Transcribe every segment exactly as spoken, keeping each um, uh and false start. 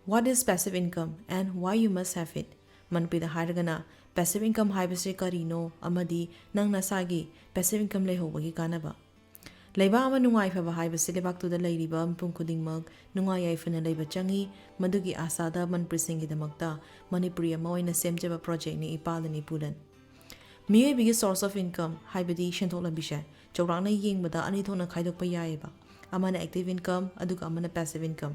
What is passive income and why you must have it? ꯃꯅꯤꯄꯨꯔꯤꯗ ꯍꯥꯏꯔꯒꯅ, passive income ꯍꯥꯏꯕꯁꯤ ꯀꯔꯤꯅꯣ ꯑꯃꯗꯤ ꯅꯪ ꯅꯁꯥꯒꯤ passive income ꯂꯩꯍꯧꯕꯒꯤ ꯀꯥꯟꯅꯕ꯫ ꯂꯩꯕꯥꯛ ꯑꯃ ꯅꯨꯡꯉꯥꯏꯐꯕ ꯍꯥꯏꯕꯁꯤ ꯂꯩꯕꯥꯛꯇꯨꯗ ꯂꯩꯔꯤꯕ ꯃꯤꯄꯨꯝ ꯈꯨꯗꯤꯡꯃꯛ ꯅꯨꯡꯉꯥꯏ ꯌꯥꯏꯐꯅ ꯂꯩꯕ ꯆꯪꯏ꯫ ꯃꯗꯨꯒꯤ ꯑꯥꯁꯥꯗ ꯃꯅꯤꯄꯨꯔꯤꯁꯤꯡꯒꯤꯗꯃꯛꯇ ꯃꯅꯤꯄꯨꯔꯤ ꯑꯃ ꯑꯣꯏꯅ ꯁꯦꯝꯖꯕ projectꯅꯤ ꯏꯄꯥꯜ ꯑꯅꯤ ꯄꯨꯂꯟ꯫ ꯃꯤꯑꯣꯏꯕꯒꯤ source of income ꯍꯥꯏꯕꯗꯤ ꯁꯦꯟꯊꯣꯛ ꯂꯝꯕꯤꯁꯦ ꯆꯥꯎꯔꯥꯛꯅ ꯌꯦꯡꯕꯗ ꯑꯅꯤ ꯊꯣꯛꯅ ꯈꯥꯏꯗꯣꯛꯄ ꯌꯥꯏꯑꯕ꯫ ꯑꯃꯅ active income, ꯑꯗꯨꯒ ꯑꯃꯅ passive income꯫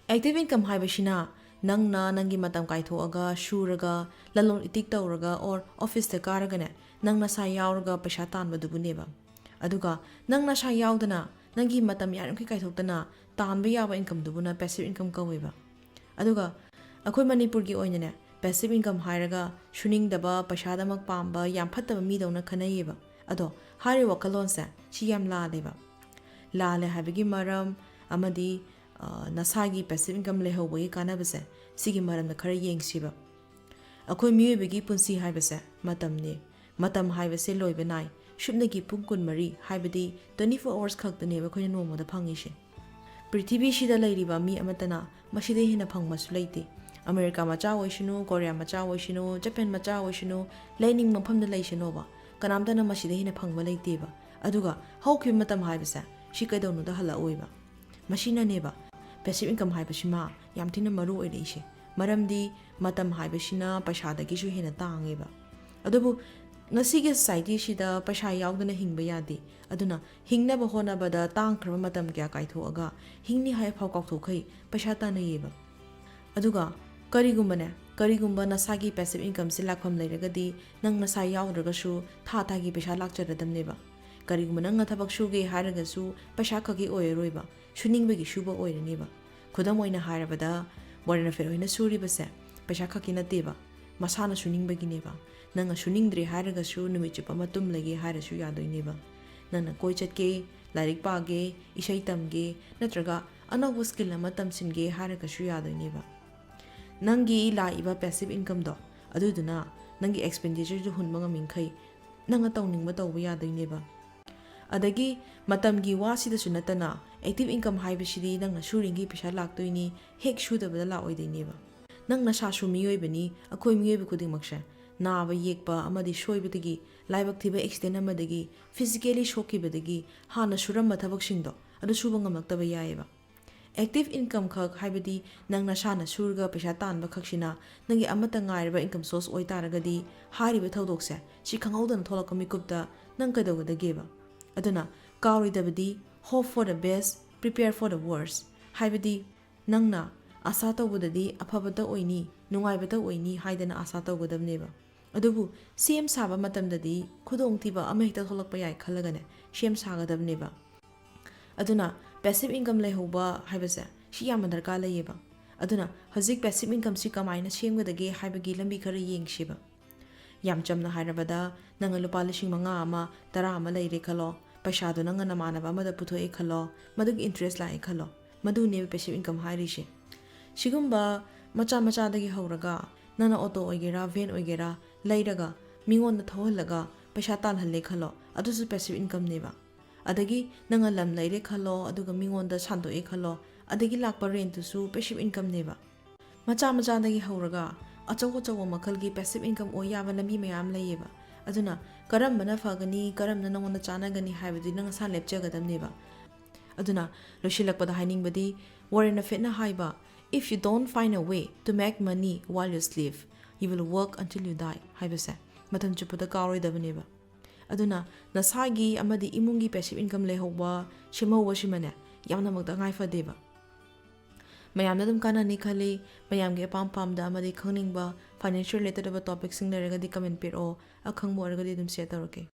Active income ꯍꯥꯏꯕꯁꯤꯅ ꯅꯪꯅ ꯅꯪꯒꯤ ꯃꯇꯝ ꯀꯥꯏꯊꯣꯛꯑꯒ ꯁꯨꯔꯒ, ꯂꯂꯣꯟ ꯏꯇꯤꯛ ꯇꯧꯔꯒ, or officeꯇ ꯀꯥꯔꯒꯅꯦ, ꯅꯪ ꯅꯁꯥ ꯌꯥꯎꯔꯒ ꯄꯩꯁꯥ ꯇꯥꯟꯕꯗꯨꯕꯨꯅꯦꯕ꯫ ꯑꯗꯨꯒ ꯅꯪ ꯅꯁꯥ ꯌꯥꯎꯗꯅ, ꯅꯪꯒꯤ ꯃꯇꯝ ꯌꯥꯔꯤꯃꯈꯩ ꯀꯥꯏꯊꯣꯛꯇꯅ ꯇꯥꯟꯕ ꯌꯥꯕ incomeꯗꯨꯕꯨꯅ passive income ꯀꯧꯋꯦꯕ꯫ ꯑꯗꯨꯒ ꯑꯩꯈꯣꯏ ꯃꯅꯤꯄꯨꯔꯒꯤ ꯑꯣꯏꯅꯅꯦ, passive income ꯍꯥꯏꯔꯒ ꯁꯨꯅꯤꯡꯗꯕ, ꯄꯩꯁꯥꯗꯃꯛ ꯄꯥꯝꯕ, ꯌꯥꯝ ꯐꯠꯇꯕ ꯃꯤꯗꯧꯅ ꯈꯟꯅꯩꯌꯦꯕ꯫ ꯑꯗꯣ ꯍꯥꯏꯔꯤꯕ ꯋꯥꯈꯜꯂꯣꯟꯁꯦ ꯁꯤ ꯌꯥꯝ ꯂꯥꯜꯂꯦꯕ꯫ ꯂꯥꯜꯂꯦ ꯍꯥꯏꯕꯒꯤ ꯃꯔꯝ ꯑꯃꯗꯤ, ꯑ, ꯅꯁꯥꯒꯤ passive income ꯂꯩꯍꯧꯕꯒꯤ ꯀꯥꯟꯅꯕꯁꯦ, ꯁꯤꯒꯤ ꯃꯔꯝꯗ ꯈꯔ ꯌꯦꯡꯁꯤꯕ꯫ ꯑꯩꯈꯣꯏ ꯃꯤꯑꯣꯏꯕꯒꯤ ꯄꯨꯟꯁꯤ ꯍꯥꯏꯕꯁꯦ ꯃꯇꯝꯅꯤ꯫ ꯃꯇꯝ ꯍꯥꯏꯕꯁꯦ ꯂꯣꯏꯕ ꯅꯥꯏ꯫ ꯁꯨꯞꯅꯒꯤ ꯄꯨꯡ ꯀꯨꯟꯃꯔꯤ, ꯍꯥꯏꯕꯗꯤ twenty four hours ꯈꯛꯇꯅꯦꯕ ꯑꯩꯈꯣꯏꯅ ꯅꯣꯡꯃꯗ ꯐꯪꯉꯤꯁꯦ꯫ ꯄ꯭ꯔꯤꯊꯤꯕꯤꯁꯤꯗ ꯂꯩꯔꯤꯕ ꯃꯤ ꯑꯃꯠꯇꯅ ꯃꯁꯤꯗꯩ ꯍꯦꯟꯅ ꯐꯪꯕꯁꯨ ꯂꯩꯇꯦ꯫ ꯑꯃꯦꯔꯤꯀꯥ ꯃꯆꯥ ꯑꯣꯏꯁꯅꯨ, ꯀꯣꯔꯤꯌꯥ ꯃꯆꯥ ꯑꯣꯏꯁꯅꯨ, ꯖꯄꯥꯟ ꯃꯆꯥ ꯑꯣꯏꯁꯅꯨ, ꯂꯩꯅꯤꯡꯕ ꯃꯐꯝꯗ ꯂꯩꯁꯅꯣꯕ, ꯀꯅꯥꯝꯇꯅ ꯃꯁꯤꯗꯩ ꯍꯦꯟꯅ ꯐꯪꯕ ꯂꯩꯇꯦꯕ꯫ ꯑꯗꯨꯒ ꯍꯧꯈꯤꯕ ꯃꯇꯝ ꯍꯥꯏꯕꯁꯦ ꯁꯤ ꯀꯩꯗꯧꯅꯨꯗ ꯍꯜꯂꯛꯑꯣꯏꯕ꯫ ꯃꯁꯤꯅꯅꯦꯕ passive income ꯍꯥꯏꯕꯁꯤꯃ ꯌꯥꯝ ꯊꯤꯅ ꯃꯔꯨ ꯑꯣꯏꯔꯛꯏꯁꯦ꯫ ꯃꯔꯝꯗꯤ ꯃꯇꯝ ꯍꯥꯏꯕꯁꯤꯅ ꯄꯩꯁꯥꯗꯒꯤꯁꯨ ꯍꯦꯟꯅ ꯇꯥꯡꯉꯦꯕ꯫ ꯑꯗꯨꯕꯨ ꯉꯁꯤꯒꯤ societyꯁꯤꯗ ꯄꯩꯁꯥ ꯌꯥꯎꯗꯅ ꯍꯤꯡꯕ ꯌꯥꯗꯦ꯫ ꯑꯗꯨꯅ ꯍꯤꯡꯅꯕ ꯍꯣꯠꯅꯕꯗ ꯇꯥꯡꯈ꯭ꯔꯕ ꯃꯇꯝ ꯀꯌꯥ ꯀꯥꯏꯊꯣꯛꯑꯒ ꯍꯤꯡꯅꯤ ꯍꯥꯏꯐꯥꯎ ꯀꯥꯎꯊꯣꯛꯈꯩ ꯄꯩꯁꯥ ꯇꯥꯟꯅꯩꯌꯦꯕ꯫ ꯑꯗꯨꯒ ꯀꯔꯤꯒꯨꯝꯕꯅꯦ, ꯀꯔꯤꯒꯨꯝꯕ ꯅꯁꯥꯒꯤ passive incomeꯁꯦ ꯂꯥꯛꯐꯝ ꯂꯩꯔꯒꯗꯤ ꯅꯪ ꯅꯁꯥ ꯌꯥꯎꯗ꯭ꯔꯒꯁꯨ ꯊꯥ ꯊꯥꯒꯤ ꯄꯩꯁꯥ ꯂꯥꯛꯆꯔꯗꯝꯅꯦꯕ꯫ ꯀꯔꯤꯒꯨꯝꯕ ꯅꯪꯅ ꯊꯕꯛ ꯁꯨꯒꯦ ꯍꯥꯏꯔꯒꯁꯨ ꯄꯩꯁꯥ ꯈꯛꯀꯤ ꯑꯣꯏꯔꯔꯣꯏꯕ, ꯁꯨꯅꯤꯡꯕꯒꯤ ꯁꯨꯕ ꯑꯣꯏꯔꯅꯦꯕ꯫ ꯈꯨꯗꯝ ꯑꯣꯏꯅ ꯍꯥꯏꯔꯕꯗ, ꯋꯥꯔꯦꯟ ꯕꯐꯦꯠ ꯍꯣꯏꯅ ꯁꯨꯔꯤꯕꯁꯦ ꯄꯩꯁꯥ ꯈꯛꯀꯤ ꯅꯠꯇꯦꯕ, ꯃꯁꯥꯅ ꯁꯨꯅꯤꯡꯕꯒꯤꯅꯦꯕ꯫ ꯅꯪꯅ ꯁꯨꯅꯤꯡꯗ꯭ꯔꯦ ꯍꯥꯏꯔꯒꯁꯨ ꯅꯨꯃꯤꯠ ꯆꯨꯞꯄ ꯑꯃ ꯇꯨꯝ ꯂꯩꯒꯦ ꯍꯥꯏꯔꯁꯨ ꯌꯥꯗꯣꯏꯅꯦꯕ꯫ ꯅꯪꯅ ꯀꯣꯏ ꯆꯠꯀꯦ, ꯂꯥꯏꯔꯤꯛ ꯄꯥꯒꯦ, ꯏꯁꯩ ꯇꯝꯒꯦ, ꯅꯠꯇ꯭ꯔꯒ ꯑꯅꯧꯕ skill ꯑꯃ ꯇꯝꯁꯤꯟꯒꯦ ꯍꯥꯏꯔꯒꯁꯨ ꯌꯥꯗꯣꯏꯅꯦꯕ꯫ ꯅꯪꯒꯤ ꯂꯥꯛꯏꯕ passive incomeꯗꯣ, ꯑꯗꯨꯗꯨꯅ ꯅꯪꯒꯤ expenditure ꯍꯨꯟꯕ ꯉꯝꯃꯤꯈꯩ ꯅꯪꯅ ꯇꯧꯅꯤꯡꯕ ꯇꯧꯕ ꯌꯥꯗꯣꯏꯅꯦꯕ꯫ ꯑꯗꯒꯤ ꯃꯇꯝꯒꯤ ꯋꯥꯁꯤꯗꯁꯨ ꯅꯠꯇꯅ, active income ꯍꯥꯏꯕꯁꯤꯗꯤ ꯅꯪꯅ ꯁꯨꯔꯤꯉꯩ ꯄꯩꯁꯥ ꯂꯥꯛꯇꯣꯏꯅꯤ, ꯍꯦꯛ ꯁꯨꯗꯕꯗ ꯂꯥꯛꯑꯣꯏꯗꯣꯏꯅꯦꯕ꯫ ꯅꯪ ꯅꯁꯥꯁꯨ ꯃꯤꯑꯣꯏꯕꯅꯤ, ꯑꯩꯈꯣꯏ ꯃꯤꯑꯣꯏꯕ ꯈꯨꯗꯤꯡꯃꯛꯁꯦ ꯅꯥꯕ ꯌꯦꯛꯄ ꯑꯃꯗꯤ ꯁꯣꯏꯕꯗꯒꯤ, ꯂꯥꯏꯕꯛ ꯊꯤꯕ accident ꯑꯃꯗꯒꯤ, physically ꯁꯣꯛꯈꯤꯕꯗꯒꯤ, ꯍꯥꯟꯅ ꯁꯨꯔꯝꯕ ꯊꯕꯛꯁꯤꯡꯗꯣ ꯑꯗꯨ ꯁꯨꯕ ꯉꯝꯂꯛꯇꯕ ꯌꯥꯏꯑꯕ꯫ Active income ꯈꯛ, ꯍꯥꯏꯕꯗꯤ ꯅꯪ ꯅꯁꯥꯅ ꯁꯨꯔꯒ ꯄꯩꯁꯥ ꯇꯥꯟꯕ ꯈꯛꯁꯤꯅ ꯅꯪꯒꯤ ꯑꯃꯠꯇ ꯉꯥꯏꯔꯕ income source ꯑꯣꯏꯇꯥꯔꯒꯗꯤ, ꯍꯥꯏꯔꯤꯕ ꯊꯧꯗꯣꯛꯁꯦ ꯁꯤ ꯈꯪꯍꯧꯗꯅ ꯊꯣꯛꯂꯛꯄ ꯃꯤꯀꯨꯞꯇ ꯅꯪ ꯀꯩꯗꯧꯒꯗꯒꯦꯕ? ꯑꯗꯨꯅ ꯀꯥꯎꯔꯣꯏꯗꯕꯗꯤ, hope for the best, prepare for the worst, ꯍꯥꯏꯕꯗꯤ ꯅꯪꯅ ꯑꯁꯥ ꯇꯧꯕꯗꯗꯤ ꯑꯐꯕꯇ ꯑꯣꯏꯅꯤ, ꯅꯨꯡꯉꯥꯏꯕꯇ ꯑꯣꯏꯅꯤ ꯍꯥꯏꯗꯅ ꯑꯁꯥ ꯇꯧꯒꯗꯕꯅꯦꯕ꯫ ꯑꯗꯨꯕꯨ ꯁꯦꯝ ꯁꯥꯕ ꯃꯇꯝꯗꯗꯤ ꯈꯨꯗꯣꯡꯊꯤꯕ ꯑꯃ ꯍꯦꯛꯇ ꯊꯣꯛꯂꯛꯄ ꯌꯥꯏ ꯈꯜꯂꯒꯅꯦ ꯁꯦꯝ ꯁꯥꯒꯗꯕꯅꯦꯕ꯫ ꯑꯗꯨꯅ passive income ꯂꯩꯍꯧꯕ ꯍꯥꯏꯕꯁꯦ ꯁꯤ ꯌꯥꯝꯅ ꯗꯔꯀꯥꯔ ꯂꯩꯌꯦꯕ꯫ ꯑꯗꯨꯅ ꯍꯧꯖꯤꯛ passive incomeꯁꯤ ꯀꯃꯥꯏꯅ ꯁꯦꯝꯒꯗꯒꯦ ꯍꯥꯏꯕꯒꯤ ꯂꯝꯕꯤ ꯈꯔ ꯌꯦꯡꯁꯦꯕ꯫ ꯌꯥꯝ ꯆꯝꯅ ꯍꯥꯏꯔꯕꯗ, ꯅꯪꯅ ꯂꯨꯄꯥ ꯂꯤꯁꯤꯡ ꯃꯉꯥ ꯑꯃ, ꯇꯔꯥ ꯑꯃ ꯂꯩꯔꯦ ꯈꯜꯂꯣ, ꯄꯩꯁꯥꯗꯣ ꯅꯪꯅ ꯅꯃꯥꯟꯅꯕ ꯑꯃꯗ ꯄꯨꯊꯣꯛꯑꯦ ꯈꯜꯂꯣ, ꯃꯗꯨꯒꯤ interest ꯂꯥꯛꯑꯦ ꯈꯜꯂꯣ, ꯃꯗꯨꯅꯦꯕ passive income ꯍꯥꯏꯔꯤꯁꯦ꯫ ꯁꯤꯒꯨꯝꯕ ꯃꯆꯥ ꯃꯆꯥꯗꯒꯤ ꯍꯧꯔꯒ ꯅꯪꯅ auto ꯑꯣꯏꯒꯦꯔꯥ, van ꯑꯣꯏꯒꯦꯔꯥ ꯂꯩꯔꯒ ꯃꯤꯉꯣꯟꯗ ꯊꯧꯍꯜꯂꯒ ꯄꯩꯁꯥ ꯇꯥꯜꯍꯜꯂꯦ ꯈꯜꯂꯣ, ꯑꯗꯨꯁꯨ passive incomeꯅꯦꯕ꯫ ꯑꯗꯒꯤ ꯅꯪꯅ ꯂꯝ ꯂꯩꯔꯦ ꯈꯜꯂꯣ, ꯑꯗꯨꯒ ꯃꯤꯉꯣꯟꯗ ꯁꯥꯟꯗꯣꯛꯑꯦ ꯈꯜꯂꯣ, ꯑꯗꯒꯤ ꯂꯥꯛꯄ rentꯇꯨꯁꯨ passive incomeꯅꯦꯕ꯫ ꯃꯆꯥ ꯃꯆꯥꯗꯒꯤ ꯍꯧꯔꯒ ꯑꯆꯧ ꯑꯆꯧꯕ ꯃꯈꯜꯒꯤ passive income ꯑꯣꯏ ꯌꯥꯕ ꯂꯝꯕꯤ ꯃꯌꯥꯝ ꯂꯩꯌꯦꯕ꯫ ꯑꯗꯨꯅ ꯀꯔꯝꯕꯅ ꯐꯒꯅꯤ, ꯀꯔꯝꯕꯅ ꯅꯉꯣꯟꯗ ꯆꯥꯟꯅꯒꯅꯤ ꯍꯥꯏꯕꯗꯨꯗꯤ ꯅꯪ ꯅꯁꯥ ꯂꯦꯞꯆꯒꯗꯕꯅꯦꯕ꯫ ꯑꯗꯨꯅ ꯂꯣꯏꯁꯤꯜꯂꯛꯄꯗ ꯍꯥꯏꯅꯤꯡꯕꯗꯤ, Warren Buffettꯅ ꯍꯥꯏꯕ, "If you don't find a way to make money while you sleep, you will work until you die" ꯍꯥꯏꯕꯁꯦ ꯃꯇꯝ ꯆꯨꯞꯄꯗ ꯀꯥꯎꯔꯣꯏꯗꯕꯅꯦꯕ꯫ ꯑꯗꯨꯅ ꯅꯁꯥꯒꯤ ꯑꯃꯗꯤ ꯏꯃꯨꯡꯒꯤ passive income ꯂꯩꯍꯧꯕ, ꯁꯦꯝꯍꯧꯕꯁꯤꯃꯅꯦ ꯌꯥꯝꯅꯃꯛ ꯇꯉꯥꯏ ꯐꯗꯦꯕ꯫ ꯃꯌꯥꯝꯗ ꯑꯗꯨꯝ ꯀꯥꯟꯅꯅꯤ ꯈꯜꯂꯤ꯫ ꯃꯌꯥꯝꯒꯤ ꯑꯄꯥꯝ ꯄꯥꯝꯗ ꯑꯃꯗꯤ ꯈꯪꯅꯤꯡꯕ financial related ꯑꯣꯏꯕ topicꯁꯤꯡ ꯂꯩꯔꯒꯗꯤ comment ꯄꯤꯔꯛꯑꯣ, ꯑꯈꯪꯕ ꯑꯣꯏꯔꯒꯗꯤ ꯑꯗꯨꯝ share ꯇꯧꯔꯛꯀꯦ꯫